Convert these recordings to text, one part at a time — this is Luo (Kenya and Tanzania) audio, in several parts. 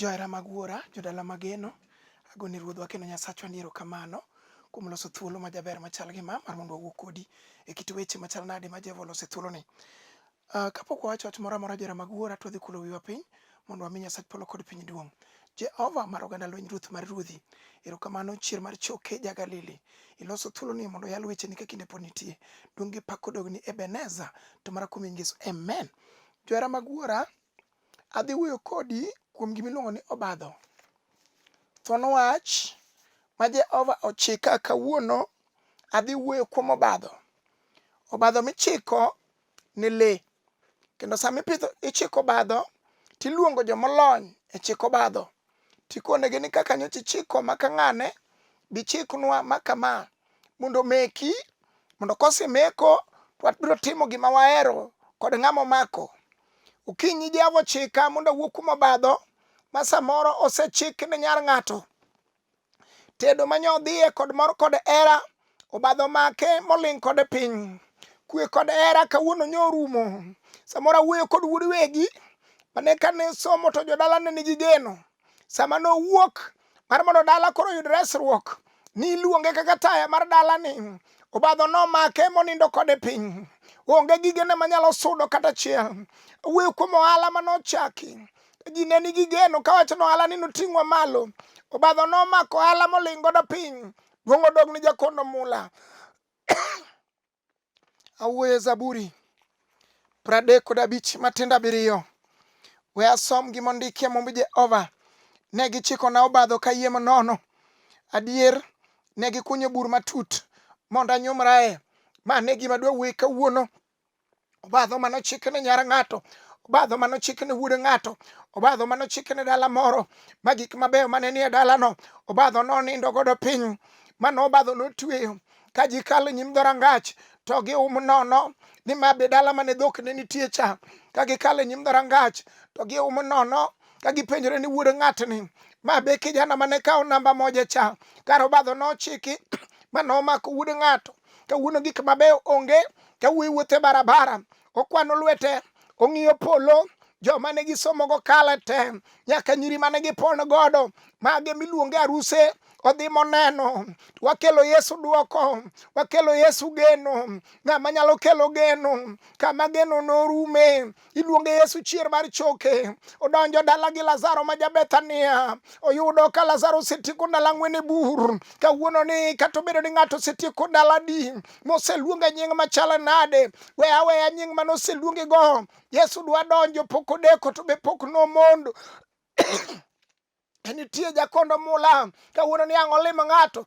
Johera mag Wuora, jodala mageno, agoni Ruodhwa kendo Nyasachwa ni erokamano kuom loso thuolo majaber machal gi ma mar mondo wawuo kodi e kit weche machal nade ma Jehova oloso e thuoloni. Uh, kapok wawacho wach moro amora johera mag Wuora, to wadhi kulo wiwa piny mondo wami Nyasach polo kod piny duong'. Jehova mar oganda lweny, Ruoth mar ruodhi, erokamano chier mar choke ja Galili. Iloso thuoloni mondo oyal wecheni ka kinde pod nitie. Duong' gi pak odogni Ebeneza, to mana kuom nying Yesu. Amen. Johera mag Wuora, Adhi wuoyo kodi kuom gima iluongo ni obadho. Thuon wach ma Jehova ochika kawuono, adhi wuoyo kuom obadho. Obadho michiko ne lee. Kendo sama ipidho, ichiko obadho, tiluongo jomolony e chiko obadho. Tikonegi ni kaka nyocha ichiko maka ng'ane, bichiknwa maka ma. Mondo omeki, mondo kosemeko, to wabiro timo gima wahero kod ng'ama omako. Okinyi Jehova ochika mondo awuo kuom obadho ma samoro osechik ne nyar ng'ato. Tedo ma nyodhiye kod mor kod hera, obadho make moling' kode piny. Kwe kod hera kawuono nyo orumo. Samoro awuoyo kod wuod wegi mane kane somo to jodala ne nigi geno. Sama nowuok mar mondo dala koro oyud resruok, niluonge kaka taya mar dalani. Obadho nomake monindo kode piny. Onge gigene manyalo sudo kata achiel. Awuoyo kuom ohala manochaki. Ji ne nigi geno kawacho ni ohala ni noting'wa malo. Obadho nomako ohala moling' godo piny. Duong' odog ni jakondo mula. Awuoyo e Zaburi 35 matindo abiriyo. We asom gima ondikie Mumb Jehova. Ne gichikona obadho kayiem nono. Adier, ne gikunyo bur matut mondo anyumrae. Ma ne gima dwa wuoyi kawuono. Obadho mane ochik ne nyar ng'ato, obadho mane ochik ne wuod ng'ato, obadho mane ochik ne dala moro, ma gik mabeyo mane nie dalano, obadho nonindo godo piny, mano obadho notweyo. Ka ji kalo nyim dhorangach to gium nono ni ma be dala mane dhok ne nitie cha. Ka gikalo e nyim dhorangach to gium nono ka gipenjore ni wuod ng'atni ma be kijana mane kawo namba moja cha. Kar obadho nochiki ma nomako wuod ng'ato. Kawuono gik mabeyo onge, ka wuoyi wuotho e barabara, okwano lwete, ong'iyo polo, joma ne gisomogo kale te, nyaka nyiri mane gipon godo, mage miluonge aruse, odhi moneno. Wakelo Yesu duoko, wakelo Yesu geno, ng'ama nyalo kelo geno, kama geno norume. Iluonge Yesu chier mar choke. Odonjo dala gi Lazaro ma ja-Bethania. Oyudo ka Lazaro osetieko ndalo ang'wen e bur. Kawuono ni kata obedo ni ng'ato osetieko ndalo adi, moseluonge nying machalo nade, we aweya nying mane oseluonge go. Yesu dwa donjo, pok odeko to be pok nomondo. Nitie jakondo mula kawuono ni ang' olimo ng'ato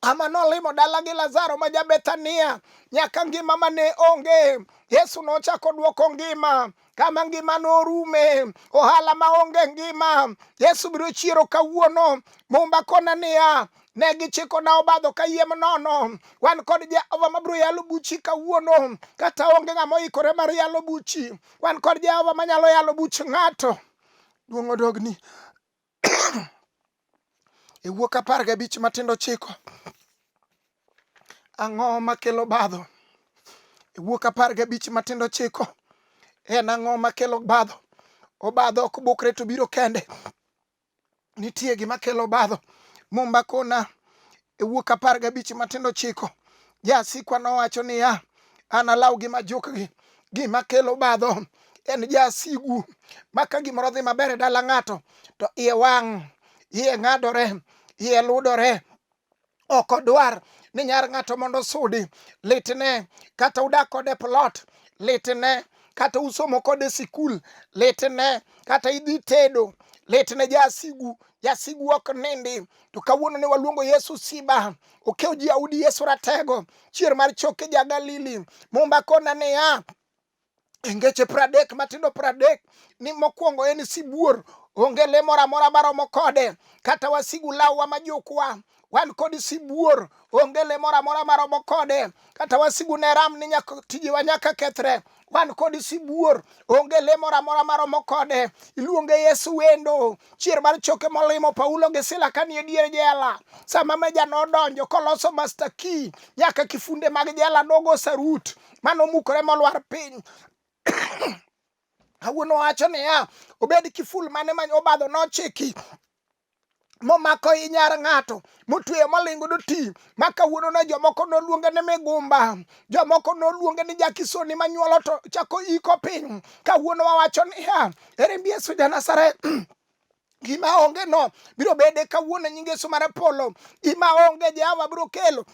ama nolimo dala gi Lazaro ma ja Bethania nyaka ngima mane onge. Yesu nochako dwoko ngima kama ngima norume, ohala ma onge ngima. Yesu biro chiero kawuono. Mumba kona niya, ne gichikona obadho kayiem nono. Wan kod Jehova mabiro yalo buchi kawuono, kata onge ng'ama oikore mar yalo buchi. Wan kod Jehova manyalo yalo buch ng'ato. Duong' odogni. E wuok 15 matindo ochiko. Ang'o makelo obadho? E wuok 15 matindo ochiko. En ang'o makelo obadho? Obadho ok bukre to biro kende. Nitie gima kelo obadho. Mumba kona e wuok 15 matindo ochiko. Jasikwa nowacho niya, an alawgi majukgi. Gima kelo obadho en jasigu ma ka gimoro dhi maber e dala ng'ato to iye wang', iye ng'adore, iye ludore, ok odwar ni nyar ng'ato mondo osudi. Litne kata udak kode e plot, litne kata usomo kode e sikul, litne kata idhi tedo, litne jasigu. Jasigu ok nindi. To kawuono ne waluongo Yesu Siba, okew ji audi Yesu ratego, chier mar choke ja Galili. Mumba kona niya, e ngeche 30 matindo 30 ni mokwongo en sibuor, onge le moro amora maromo kode, kata wasigu lawwa majukwa wan kod sibuor, onge le moro amora maromo kode, kata wasigu ne ram ni nyaka tijewa nyaka kethre, wan kod sibuor, onge le moro amora maromo kode. Iluonge Yesu wendo, chier mar choke molimo Paulo gi Sila kanie dier jela. Sama meja nodonjo koloso master key, nyaka kifunde mag jela nogo sarut, mano mukore molwar piny. Kawuono wacho niya, obed kiful mane ma obadho nochiki momako i nyar ng'ato motweyo moling godo ti ma kawuono no jomoko noluonge ni migumba, jomoko noluonge ni jakisoni manyuolo to chako iko piny. Kawuono wawacho niya, ere Yesu ja Nazareth gima onge no biro bede kawuono e nying Yesu mar polo. Gima onge Jehova biro kelo.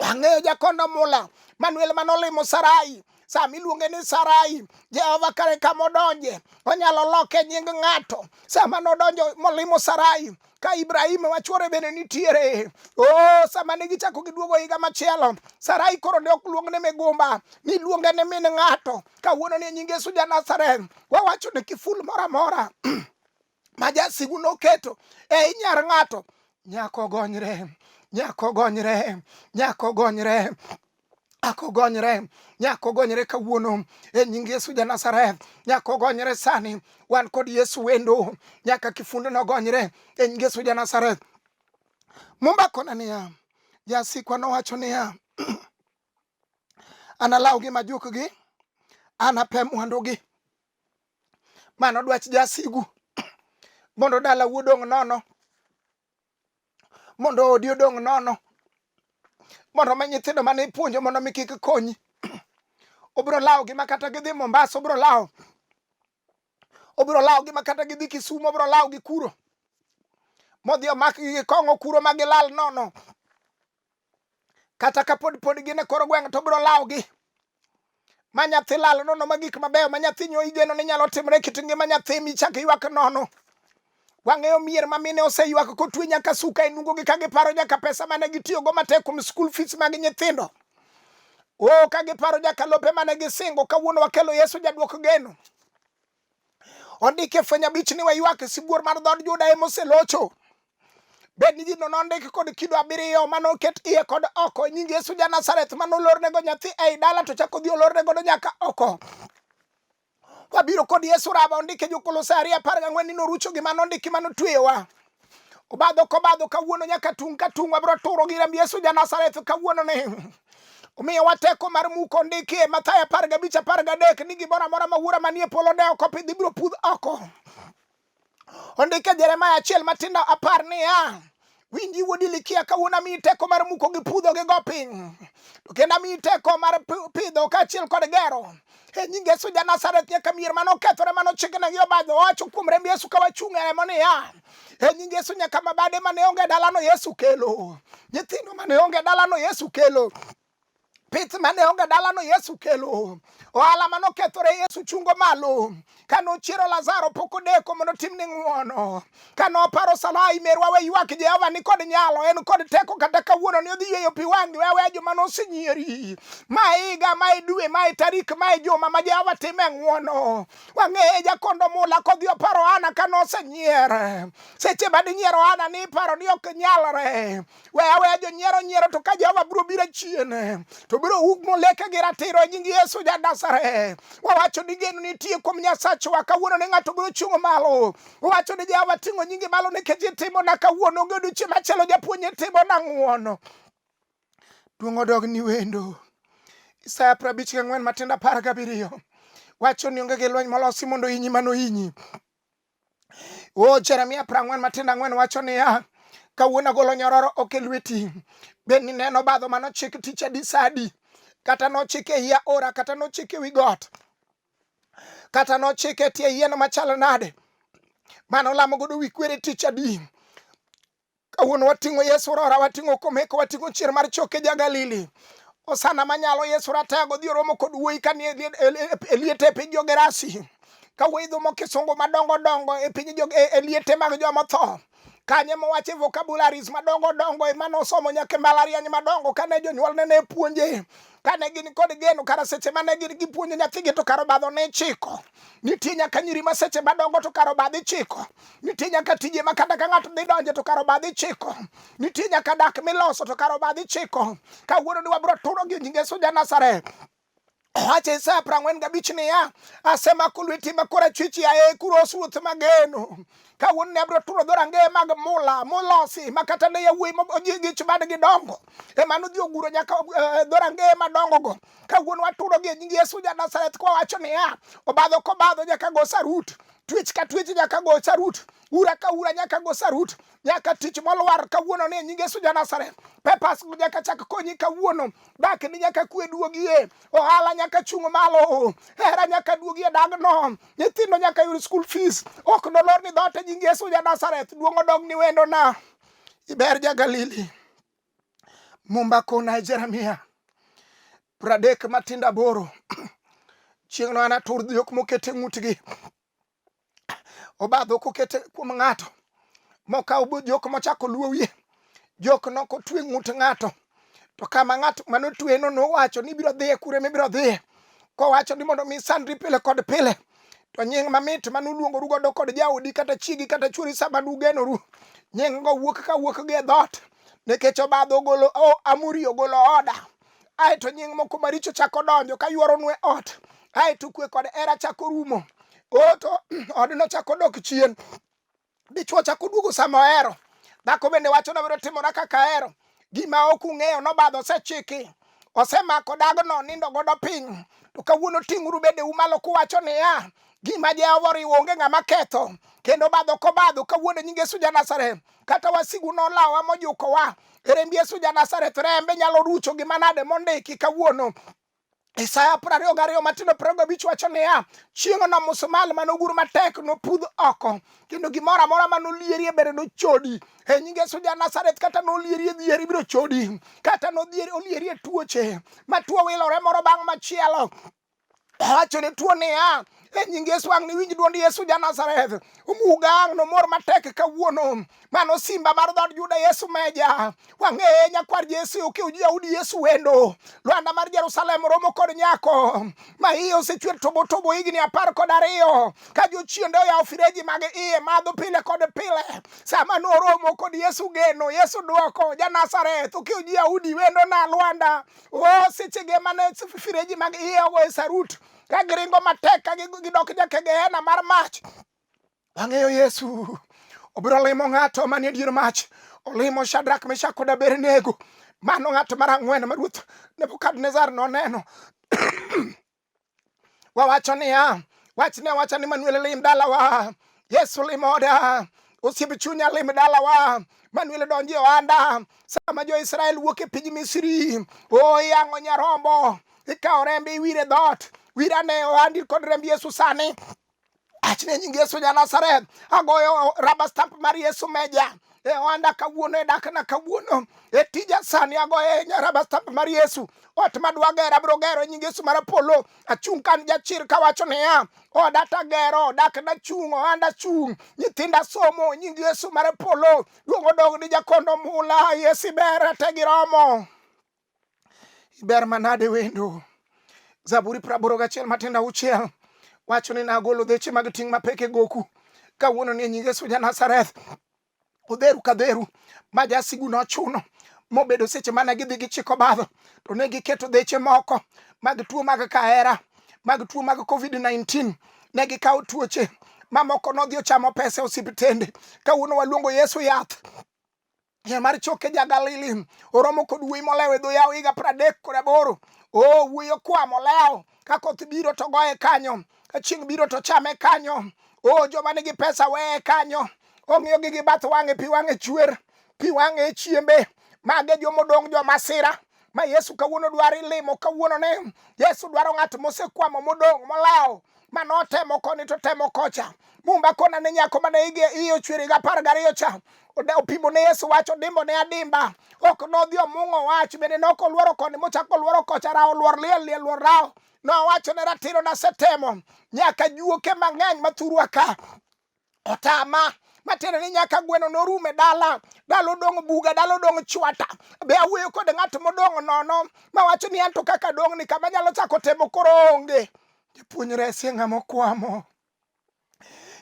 Ang'eyo jakondo mula Manuel manolimo Sarai sama iluonge ni Sarai, Jehova kare kama odonje onyalo loke nying ng'ato. Sama nodonjo molimo Sarai ka Ibrahim ma chwore bende nitiere. Oh, sama ne gichako giduogo higa machielo, Sarai koro ne ok luong ni migumba, niluonge ni min ng'ato. Kawuono ni e nying Yesu ja Nazareth, wawacho ni kiful moro amora ma jasigu noketo e inyar ng'ato nyako gonyre, nyako gonyre, nyako gonyre nyako gonyre, nyako gonyre kawuono e nying Yesu ja Nazareth, nyako gonyre sani. Wan kod Yesu wendo, nyaka kifundo nogonyre e nying Yesu ja Nazareth. Mumba kona niya, jasikwa nowacho niya, analawgi majukgi, anape mwandugi. Mano dwach jasigu mondo dalau odong' nono, mondo odi odong' nono, mondo mi nyithindo mane ipuonjo mondo mi kik konyi. Obiro lawogi ma kata gidhi Mombasa obiro lawo, obiro lawogi ma kata gidhi Kisumu obiro lawogi kuro, modhi omakgi gi kong'o kuro ma gilal nono. Kata ka pod pod gin e kor gweng' to obiro lawogi ma nyathi lal nono ma gik mabeyo ma nyathi nyo igeno ni nyalo timore e kit ngima nyathi michak ywak nono. Wang'eyo mier ma mine oseywak kotwe nyaka suka e nungogi ka giparo nyaka pesa mane gitiyogo matek kuom school fees mag nyithindo. Oh, ka giparo nyaka lope mane gisingo. Kawuono wakelo Yesu jaduok geno. Ondik e Fweny abich ni waywak sibuor mar dhood Juda ema oselocho. Bed ni gino nondik kod kido abiriyo mane oket iye kod oko e nying Yesu ja Nazareth mane olornego nyathi ei dala to chako odhi olorne godo nyaka oko. Wabiro kod Yesu Raba ondike jo-Kolosai 2:14 ni norucho gima nondiki mane otweyowa. Obadho kobadho kawuono nyaka tung' ka tung' wabiro turo gi remb Yesu ja Nazareth kawuono ni. Omiyowa teko mar muko ondiki e Mathayo 15:13 ni gimoro amora ma Wuora manie polo ne ok opidh ibiro pudh oko. Ondike Jeremia 1:10 niya, winji wuod Ilikia, kawuono amiyi teko mar muko gi pudho gi go piny, to kendo amiyi teko mar pidho kaachiel kod gero. E nying Yesu ja Nazareth, nyaka mier mane okethore mane ochikne gi obadho owacho kuom remb Yesu ka wachung' e remo niya, e nying Yesu nyaka mabade mane onge dalano Yesu kelo, nyithindo mane onge dalano Yesu kelo, pith mane onge dalano Yesu kelo, ohala mane okethore Yesu chungo malo. Kane ochiero Lazaro pok odeko mondo otimne ng'wono. Kane oparo Sarai merwa we ywak, Jehova ni kod nyalo, en kod teko kata kawuono ni odhi yweyo pi wang'i, we aweya joma nosenyieri. Ma higa, ma e dwe, ma e tarik, ma e juma ma Jehova time ng'wono. Wang'eye jakondo mula kodhi oparo Ana kane osenyier. Seche ma dinyiero Ana ni iparo ni ok nyalre. We aweya jonyiero nyiero to ka Jehova biro biro chien to biro umo leke gi ratiro e nying Yesu ja Nazareth. Wawacho ni geno nitie kuom Nyasachwa kawuono ni ng'ato biro chung' malo. Wawacho ni Jehova ting'o nyingi malo nikech itimo na kawuono onge odiochieng' machielo japuonj itimo na ng'uono. Duong' odog ni wendo. Isaya 54:17 wacho ni onge gi lweny molosi mondo hinyi mano hinyi. O Jeremia 44 wacho niya, kawuono agolo nyororo ok e lweti. Bed ni neno obadho mane ochik tich adi sa adi, kata nochike e i aora, kata nochike e wi got, kata nochike e tie yien machalo nade, mane olamo godo wi kwere tich adi. Kawuono wating'o Yesu Rora, wating'o komeko, wating'o chier mar choke ja Galili. Osana manyalo Yesu ratego dhi oromo kod wuoyi ka nie e liete e piny jo-Gerasi. Ka wuoyi dhumo kisungu madongo dongo e piny jo e liete mag joma otho. Kanye mowache vocabularies madongo dongo ema nosomo nyaka e mbalariany madongo kane jonyuolne ne puonje. Kane gin kod geno kara seche mane gin gipuonjo nyathigi to kar obadho ne ichiko. Nitie nyaka nyiri ma seche madongo to kar obadho ichiko. Nitie nyaka tije ma kata ka ng'ato dhi donje to kar obadho ichiko. Nitie nyaka dak miloso to kar obadho ichiko. Kawuono ni wabiro turo gi nying Yesu ja Nazareth. Owacho Isaya 45 niya, asemako lweti ma korachwich yaye Kuros ruoth mageno. Kawuono ne abiro turo dhorangeye mag mula molosi ma kata ne yawuoyi gich badgi dongo ema nodhi oguro nyaka dhorangeye madongogo. Kawuono waturogi e nying Yesu ja Nazareth kwawacho niya, obadho kobadho nyaka go sarut, twech ka twech nyaka go sarut, ura ka ura nyaka go sarut, nyaka tich molwar kawuono ni e nying Yesu ja Nazareth. Papers nyaka chak konyi kawuono, dak ni nyaka kwe duogie, ohala nyaka chung' malo, hera nyaka duogie dagno, nyithindo nyaka yud school fees, ok nolor ni dhoot e nying Yesu ja Nazareth. Duong' odog ni wendona. Iber ja Galili. Mumba kona e Jeremia 30 matindo 8. Chieng'no anatur dhok moket e ng'utgi. Obadho kokete kuom ng'ato mokawo jok mochako luowie jok nokotwe ng'ut ng'ato to kama ng'at manotweno nowacho ni ibiro dhiye kure mibiro dhiye kowacho ni mondo mi sandri pile kod pile to nying mamit manuluongoru godo kod jaodi kata chiegi kata chwori sama nugenoru nying go wuok ka wuok gi e dhoot nikech obadho ogolo amuri ogolo oda aeto nying moko maricho chako donjo ka yuoronu e ot aeto kwe kod hera chako rumo o to odno chako dok chien dichwo chako duogo sama ohero dhako bende wacho nabiro timora kaka ahero gima ok ung'eyo nobadho osechiki osemako dagno nindo godo piny to kawuono ting'uru bedeu malo kuwacho niya gima Jehova oriwo onge ng'ama ketho kendo badho kobadho kawuono nying Yesu ja Nazareth kata wasigu nolawa mojukowa e remb Yesu ja Nazareth rembe nyalo rucho gima nade mondiki kawuono Isaya 22 matindo 25 wacho niya, chieng'no musmal manogur matek nopudh oko, kendo gimoro amora manolierie bende nochodi. E nying Yesu ja Nazareth, kata nolierie dhier ibiro chodi, kata nodhier olierie tuoche ma tuo wilore moro bang' machielo. Awacho ne tuo niya, e nying Yesu ang' niwinj dwond Yesu ja Nazareth. Omuga ang' nomor matek kawuono. Mano simba mar dhood Juda Yesu meja. Wang'eye nyakwar Jesse okew Jaudi Yesu wendo. Lwanda mar Jerusalem romo kod nyako ma iye osechwer tobo tobo higni 12 ka jochiende oyawo fireji mag iye madho pile kod pile. Sama noromo kod Yesu geno, Yesu dwoko ja Nazareth okew Jaudi wendo na Lwanda. O sechege mane fireji mag iye ogoye sarut ka giringo matek ka gidok nyaka e Gehena mar mach. Wang'eyo Yesu obiro limo ng'ato manie dier mach, olimo Shadrach, Meshach kod Abednego. Mano ng'at mar ang'wen ma ruoth Nebukadnezar noneno. Wawacho niya, wachne awacha ni Manuel lim dalawa, Yesu lim oda, osiep chunya lim dalawa, Manuel donji e ohanda. Sama jo-Israel wuok e piny Misri, o iyang'o nyarombo, ikawo rembe iwire dhoot, wirane ohandi kod remb Yesu sani. Achne nying Yesu ja Nazareth, agoyo rubber stamp mar Yesu meja e ohanda kawuono, e dakna kawuono, e tija sani agoyo e rubber stamp mar Yesu. Ot madwa gero abiro gero e nying Yesu mar polo. Achung' kan jachir kawacho niya, oda tagero, dakna chung', ohanda chung', nyithinda somo, nying Yesu mar polo. Duong' odog ni jakondo mula, Yesu ber te giromo. Ber manade wendo. Zaburi 81 matindo 6 wacho ni nagolo dheche mag ting' mapek e goku. Kawuono ni e nying Yesu ja Nazareth. Odheru ka dheru ma jasigu nochuno mobedo seche mane gidhi gichiko obadho to ne giketo dheche moko mag tuo mag kahera mag tuo mag COVID-19 ne gikawo tuoche mamoko nodhi ochamo pesa e osiptende. Kawuono waluongo Yesu yath ya mar choke ja Galili oromo kod wuoyi molewo e dho yawo higa 38. O wuoyi okwamo olewo ka koth biro to goye kanyo, ka chieng' biro to chame kanyo. O joma nigi pesa weye kanyo, ong'iyogi gi bath wang'e, pi wang'e chwer, pi wang'e e chiembe. Mage jomodong' jomasira ma Yesu kawuono dwaro ilimo kawuono ne Yesu dwaro ng'at mosekwamo modong' molewo ma notemo koni to temo kocha. Mumba kona ne nyako mane iye ochwer higa 12 cha opimo ne Yesu wach odimbo ne adimba ok nodhi omung'o wach bende nok oluoro koni mochako oluoro kocha rawo luor liel liel luor rawo nowacho ne ratiro nasetemo nyaka juoke mang'eny mathurwa ka otama matiende ni nyaka gweno norum e dala dala odong' buga dala odong' chwata be awuoyo kod ng'at modong' nono mawacho ni anto kaka dong' ni kama nyalo chako temo koro onge japuonj resie ng'ama okwamo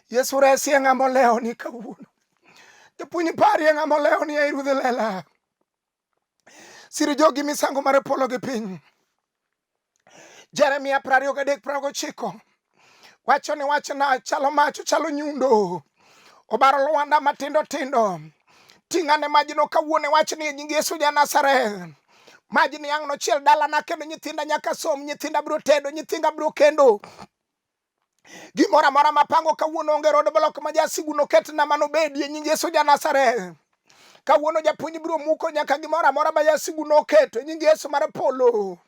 Yesu resie ng'ama olewo ni kawuono japuonj parie ng'ama olewo ni ei ruodh lela sir jogi misango mar polo gi piny. Jeremia 23 29 wacho ni wachna chalo mach chalo nyundo obaro lwanda matindo tindo ting'ane majno kawuono wachni e nying Yesu ja Nazareth majni ang' nochiel dalana kendo nyithinda nyaka som nyithinda biro tedo nyithinda biro kendo gimoro amora mapango kawuono onge road block ma jasigu noketna manobedi e nying Yesu ja Nazareth kawuono japuonj biro muko nyaka gimoro amora ma jasigu noketo e nying Yesu mar polo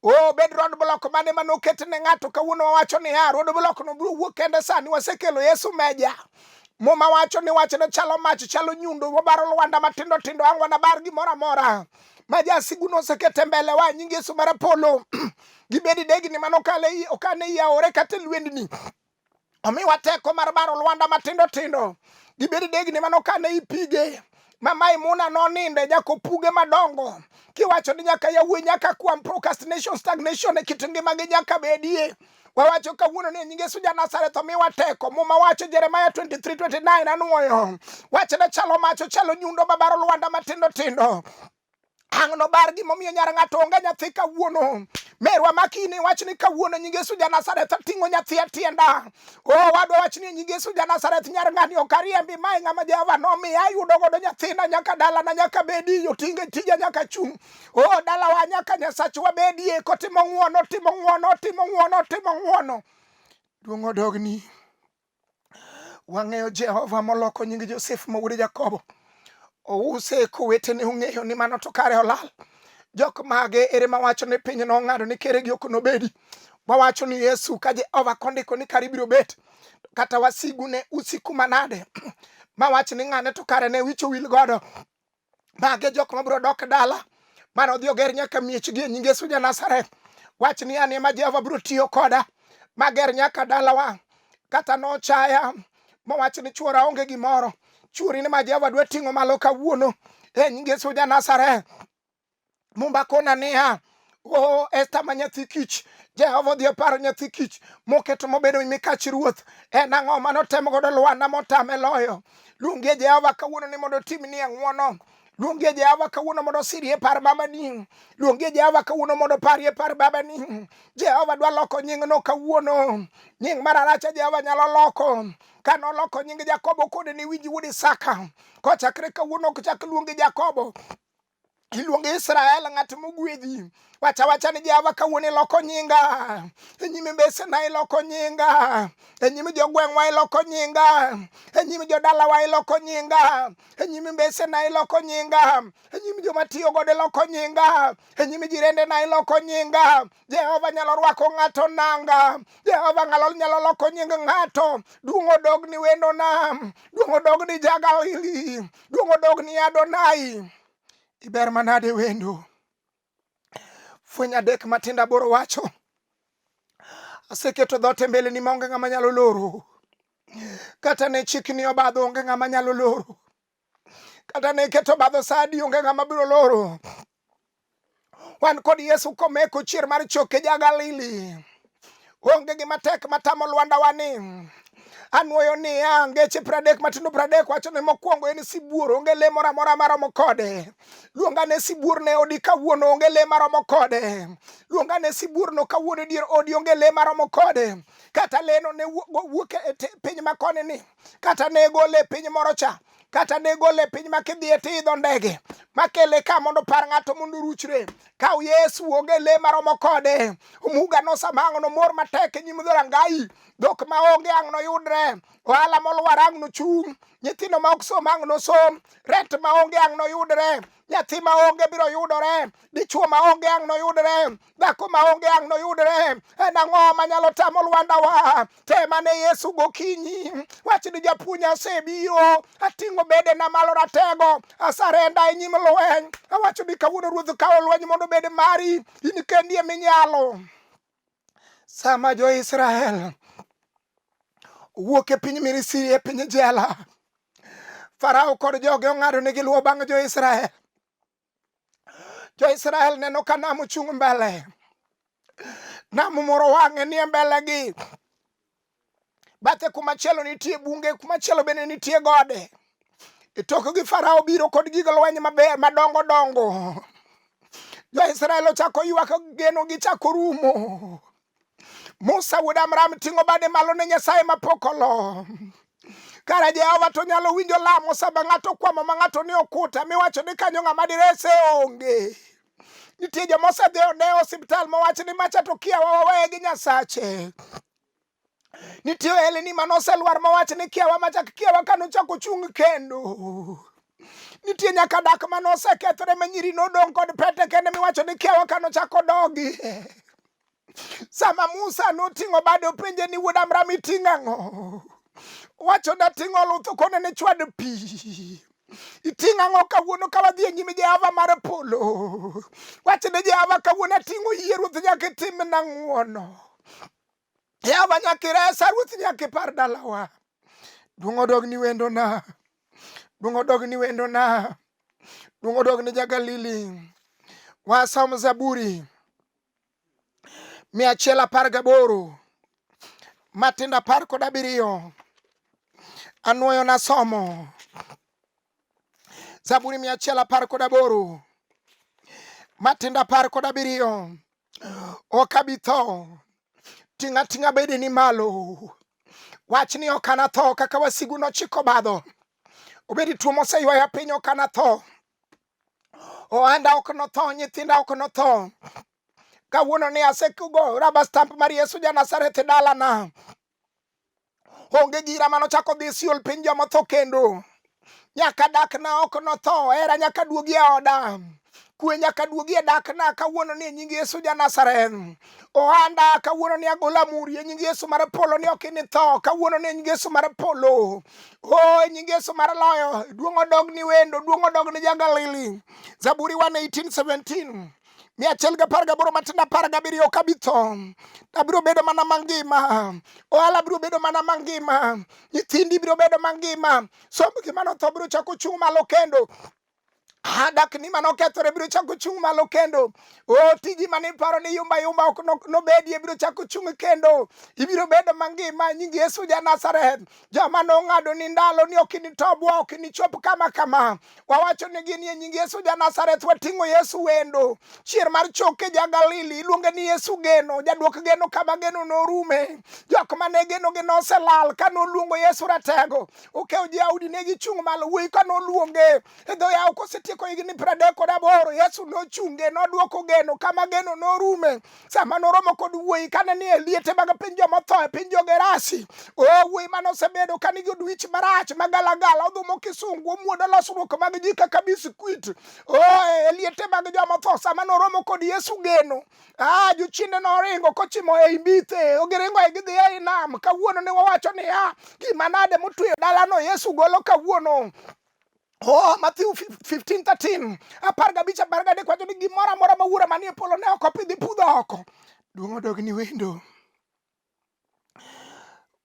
O bed road block mane mane oket ne ng'ato kawuono wawacho niya road block no biro wuok kende sani wasekelo Yesu meja Muma wacho ni wachne chalo mach chalo nyundo mobaro lwanda matindo tindo ang' wanabar gimoro amora ma jasigu nosekete mbele wa nying Yesu mar polo gibedi degni mane okane ei aore kata e lwendni omiwa teko mar baro lwanda matindo tindo gibed degni mane okan ei pige ma Maimuna noninde nyaka opuge madongo kiwacho ni nyaka yawuoyi nyaka kuom procrastination stagnation e kit ngimagi nyaka bedie wawacho kawuono ni e nying Yesu ja Nazareth omiwa teko muma wacho Jeremiah 23:29 anuoyo wachne chalo mach ochalo nyundo mabaro lwanda matindo tindo ang' nobar gimomiyo nyar ng'ato onge nyathi kawuono merwa makini wach ni kawuono nying Yesu ja Nazareth ating'o nyathi e tienda o wadwa wach ni nying Yesu ja Nazareth nyar ng'ani ok ariembi mae ng'ama Jehova nomiya ayudo godo nyathina nyaka dalana nyaka bedi otinge tija nyaka chung' o dalawa nyaka Nyasachwa bedie kotimo ng'wono timo ng'wono timo ng'wono timo ng'wono duong' odogni Wang'eyo Jehova moloko nying Josef ma wuod Jakobo. Ouse kowetene ong'eyo ni mano to kare olal. Jok mage ere mawacho ni piny nong'ado ni keregi ok nobedi. Wawacho ni Yesu ka Jehova kondiko ni kare ibiro bet. Kata wasigu ne usiku manade. Mawach ni ng'ane to kare ne wich owil godo. Mage jok mabiro dok dala mane odhi oger nyaka miechgi e nying Yesu ja Nazareth. Wach ni an ema Jehova biro tiyo koda mager nyaka dalawa. Kata nochaya mowach ni chuora onge gimoro. Chuori ni ma Jehova dwa ting'o malo kawuono e nying Yesu ja Nazareth. Mumba kona niya, o Esta ma nyathi kich, Jehova odhi oparo nyathi kich moketo mobedo mikach ruoth. En ang'o mane otem godo lwanda motame loyo? Luongie Jehova kawuono ni mondo otimnie ng'wono. Luongie Jehova kawuono mondo osirie par mamani. Luongie Jehova kawuono mondo oparie par babani. Jehova dwa loko nyingno kawuono. Nying mar aracha Jehova nyalo loko. Ka noloko nying Jakobo kode ni winji wuod Isaka. Kochakre kawuono ok chak luongi Jakobo. Iluongo Israel ng'at mogwedhi. Wacha wacha ni Jehova kawuono iloko nyinga. E nyim mbesena iloko nyinga. E nyim jogweng'wa iloko nyinga. E nyim jodalawa iloko nyinga. E nyim mbesena iloko nyinga. E nyim joma tiyo godo iloko nyinga. E nyim jirendena iloko nyinga. Jehova nyalo rwako ng'ato nanga. Jehova ng'alo nyalo loko nying ng'ato. Duong' odog ni wendona. Duong' odog ni Jagalili. Duong' odog ni Adonai. Iber manade wendo. Fweny adek matindo aboro wacho. Aseketo dhoot e mbeleni maonge ng'ama nyalo loro. Kata ne chikni obadho onge ng'ama nyalo loro. Kata ne iketo obadho sa adi onge ng'ama biro loro. Wan kod Yesu komeko chier mar choke ja Galili. Onge gima tek matamo lwandawa ni. Anwoyo niya, ngeche 30 matindo 30 wacho ni mokwongo en sibuor, onge le moro amora maromo kode. Luonga ne sibuor ne odi kawuono, onge le maromo kode. Luonga ne sibuor no kawuono e dier odi, onge le maromo kode. Kata leno ne wuok e piny makoni ni, kata ne gole e piny moro cha, kata ne gole e piny ma kidhiye tiidho ndege makele ka mondo par ng'ato mondo oruchre. Kaw Yesu, onge le maromo kode. Omuga nosamang'o nomor matek e nyim dhorangayi. Dhok ma onge ang' noyudre. Ohala molwar ang' nochung'. Nyithindo ma ok som ang' nosom. Rent ma onge ang' noyudre. Nyathi ma onge biro yudore. Dichuo ma onge ang' noyudre. Dhako ma onge ang' noyudre. En ang'o manyalo tamo lwandawa? Tema ne Yesu gokinyi. Wach ni japuonj asebiro. Ating'o bedena malo ratego. Asarenda e nyim lweny. Awacho ni kawuono Ruoth kawo lweny mondo obed mari. In kendi eminyalo. Sama jo-Israel owuok e piny Misri e piny jela, Farao kod joge ong'ado ni giluwo bang' jo-Israel. Jo-Israel neno ka nam ochung' mbele. Nam moro wang'e nie mbelegi. Bathe kumachielo nitie bunge, kumachielo bende nitie gode. E tokgi Farao biro kod gig lweny maber madongo dongo. Jo-Israel ochako ywak, geno gichako rumo. Musa wuod Amram ting'o bade malo ne Nyasaye mapok olo. Kara Jehova to nyalo winjo lamo sama ng'ato kwamo ma ng'ato ni okuta miwacho ni kanyo ng'ama direse onge. Nitie joma osedhi one osiptal mowach ni macha to kiawa waweye gi Nyasache. Nitie ohelni mane oselwar mowach ni kiawa machak kiawa ka nochako chung' kendo. Nitie nyaka dak mane osekethore ma nyiri nodong' kod pete kende miwacho ni kiawa ka nochako dogi. Sama Musa noting'o bade openje ni wuod Amram iting'o ang'o? Owacho nating'o luth okone ne chwad pi. Iting'o ang'o kawuono ka wadhi e nyim Jehova mar polo? Wach ne Jehova kawuono ating'o yie Ruoth nyaka itimna ng'wono. Jehova nyaka iresa Ruoth nyaka ipar dalawa. Duong' odog ni wendona. Duong' odog ni wendona. Duong' odog ni ja-Galili. Wasom Zaburi 118 matindo 17 anwoyo nasomo Zaburi 118 matindo 17 ok abi tho ting'a ting'a bedeni malo wach ni ok anatho kaka wasigu nochiko obadho obedi tuo moseywaya piny ok anatho ohanda ok notho nyithinda ok notho kawuono ni asego raba stamp mar Yesu ja Nazareth e dalana onge gira mano chako dhi siol piny jomotho kendo nyaka dakna ok notho hera nyaka duogi e oda kwe nyaka duogi e dakna kawuono ni e nying Yesu ja Nazareth ohanda kawuono ni agola muri e nying Yesu mar polo ni ok initho kawuono ni e nying Yesu mar polo o e nying Yesu mar loyo duong' odog ni wendo duong' odog ni ja-Galili Zaburi 118:17 118 matindo 17 ok abi tho abiro bedo mana mangima ohala biro bedo mana mangima nyithindi biro bedo mangima sombgi manotho biro chako chung' malo kendo dakni mane okethore biro chako chung' malo kendo o tiji mane iparo ni yumba yumba ok nobedie biro chako chung' kendo ibiro bedo mangima nying Yesu ja Nazareth joma nong'ado ni ndalo ni ok initobwa ok inichop kama kama wawacho ni gin e nying Yesu ja Nazareth wating'o Yesu wendo chier mar choke ja Galili iluonge ni Yesu geno jaduok geno kama geno norume jok mane geno gi noselal ka noluongo Yesu ratego okewo ji Audi ne gichung' malo wuoyi ka noluonge e dho yawo kosetieko higni 38 Yesu nochunge noduoko geno kama geno norume sama noromo kod wuoyi kane ni e liete mag piny jomotho e piny jogerasi o wuoyi mane osebedo ka nigi od wich marach magalagala odhumo kisungu omuodo losruok mag ji kaka biskuit o e liete mag jomotho sama noromo kod Yesu geno Ah, jochiende noringo kochimo ei mbithe, giringo e gidhi ei nam. Kawuono ne wawacho niya, gima nade motweyo dalano Yesu golo kawuono. Oh, Matthew 15:13 15 13 wacho ni gimoro amora ma wuora manie polo ne ok opidhi pudho oko. Duong' odog ni wendo.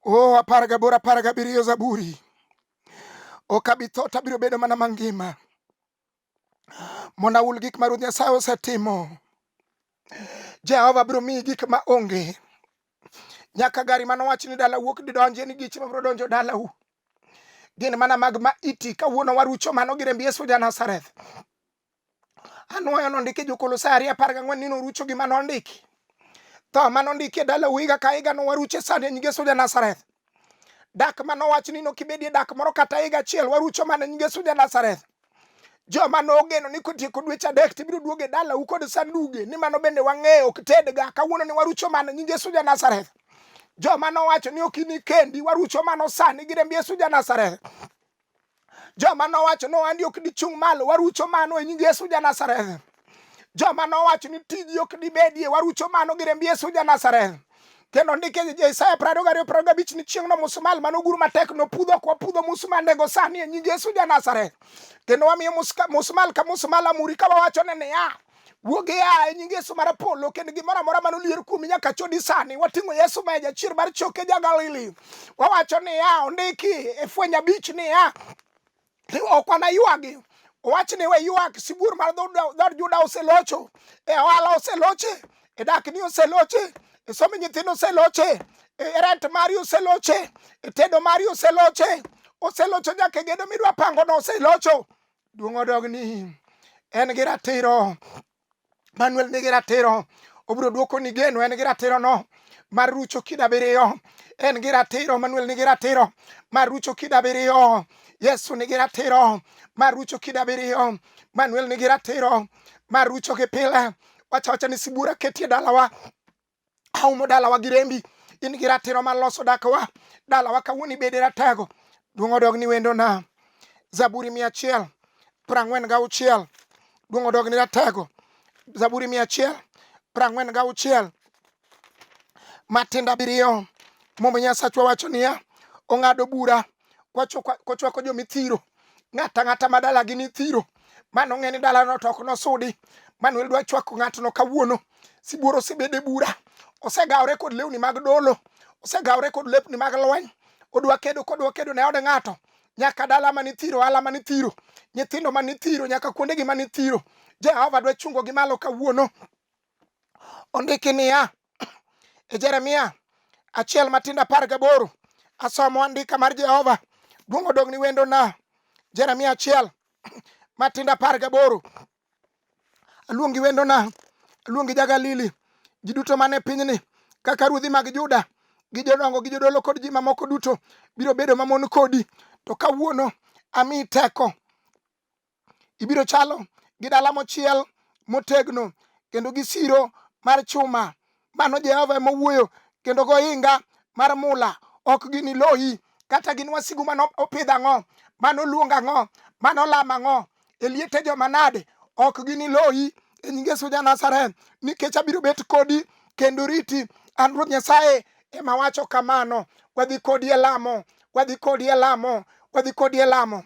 Oh, 18 17 Zaburi. Ok abi tho to abiro bedo mana mangima. Mondo ahul gik ma Ruoth Nyasaye osetimo. Jehova biro miyi gik ma onge. Nyaka gari mane owach ni dala wuok didonje ni giche mabiro donjo dalau. Gin mana mag maiti kawuono warucho mano gi remb Yesu ja Nazareth. Anwoyo nondiki jo Kolosai 2:14 ni norucho gima nondiki. Tho mane ondiki e dalau higa ka higa nowaruche sani e nying Yesu ja Nazareth. Dak mane owach ni nokibedie dak moro kata higa achiel warucho mana e nying Yesu ja Nazareth. Joma nogeno ni kotieko dweche adek to ibiro duogo e dalau kod sanduge ni mano bende wang'eyo ok tedga kawuono ni warucho mano nying Yesu ja Nazareth. Joma nowacho ni ok inikendi warucho mano sani gi remb Yesu ja Nazareth. Joma nowacho ni ohandi ok dichung' malo warucho mano e nying Yesu ja Nazareth. Joma nowacho ni tiji ok dibedie warucho mano gi remb Yesu ja Nazareth. Kendo ndike Isaya 22 25 ni chieng'no musmal mane ogur matek nopudho ok wapudho musmandego sani e nying Yesu ja Nazareth. Kendo wamiyo musmal ka musmal amuri ka wawachone niya wuog ia e nying Yesu mar polo kendo gimoro amora mane olier kuomi nyaka chodi sani wating'o Yesu ma e jachier mar choke ja Galili wawacho niya ondiki e fweny abich niya ok wanaywagi owach ni we ywak sibuor mar dhood Juda oselocho e ohala oseloche e dakni oseloche e somb nyithindo oseloche e rent mari oseloche e tedo mari oseloche oselocho nyaka e gedo midwa pangono oselocho duong' odog ni en gi ratiro Manuel nigi ratiro obiro duoko ni geno en gi ratiro no. mar rucho kido abiriyo. En gi ratiro, Manuel nigi ratiro mar rucho kido abiriyo. Yesu nigi ratiro mar rucho kido abiriyo. Manuel nigi ratiro mar rucho gi pile. Wacha wacha ni sibuor aketie dalawa aumo dalawa gi rembi in gi ratiro mar loso dakwa dalawa kawuono ibede ratego duong' odog ni wendona zaburi 146 duong' odog ni ratego zaburi 146 matindo abiriyo mumba nyasachwa wacho niya ong'ado bura kochwako jomithiro ng'ato ang'ata ma dalagi ni thiro mano ng'e ni dalano to ok nosudi Manuel dwa chwako ng'atno kawuono sibuor osebedo e bura osegawore kod lewni mag dolo osegawore kod lepni mag lweny odwa kedo kodwa kedo ne od ng'ato nyaka dala mani thiro ala mani thiro nyithindo mani thiro nyaka kuondegi mani thiro Jehova dwa chungogi malo kawuono Ondiki niya e Jeremia achiel matindo 18 asomo andika mar Jehova duong' odog ni wendona Jeremia achiel matindo 18 aluongi wendona aluongi ja-Galili ji duto man e pinyni kaka ruodhi mag Juda gi jodongo gi jodolo kod ji mamoko duto biro bedo mamon kodi to kawuono amiyi teko Ibiro chalo gi dala mochiel motegno kendo gi siro mar chuma. Mano Jehova ema owuoyo kendo gohinga mar mula ok giniloyi kata gin wasigu mane opidh ang'o mane oluong ang'o mane olam ang'o e liete joma nade ok giniloyi e nying Yesu ja Nazareth nikech abiro bet kodi kendo riti an Ruoth Nyasaye ema wacho kamano wadhi kodi e lamo wadhi kodi e lamo wadhi kodi e lamo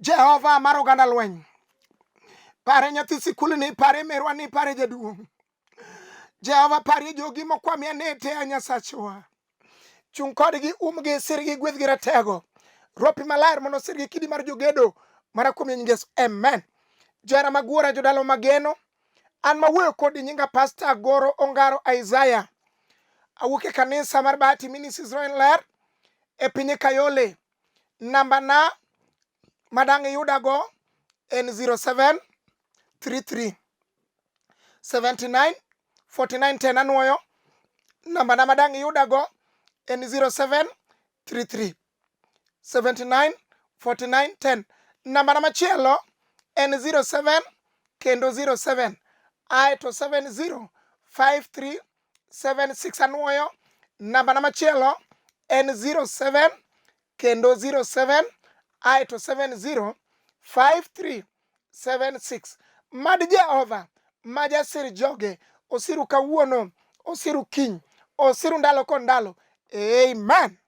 Jehova mar oganda lweny, pare nyathi sikul ni, pare merwa ni, pare jaduong'. Jehova parie jogi mokwamia nete a Nyasachwa. Chung' kodgi, umgi, sirgi, gwedhgi ratego. Ropi maler mondo osirgi kidi mar jogedo mana kuom nying Yesu. Amen. Johera mag Wuora, jodala mageno, an mawuoyo kodi nyinga Pastor Goro Ongaro Isaiah. Awuok e kanisa mar Bahati Ministries Royal Ler e piny Kayole. Namba na madang' iyudago en 0733 79 49 10 anwoyo. Namba na madang' iyudago en 0733 79 49 10. Namba na machielo en 07 kendo 07 aeto 70 53 76 anwoyo namba na machielo en 07 kendo 07 aeto 70 53 76 mad Jehova ma jasir joge osiru kawuono osiru kiny osiru ndalo kod ndalo amen.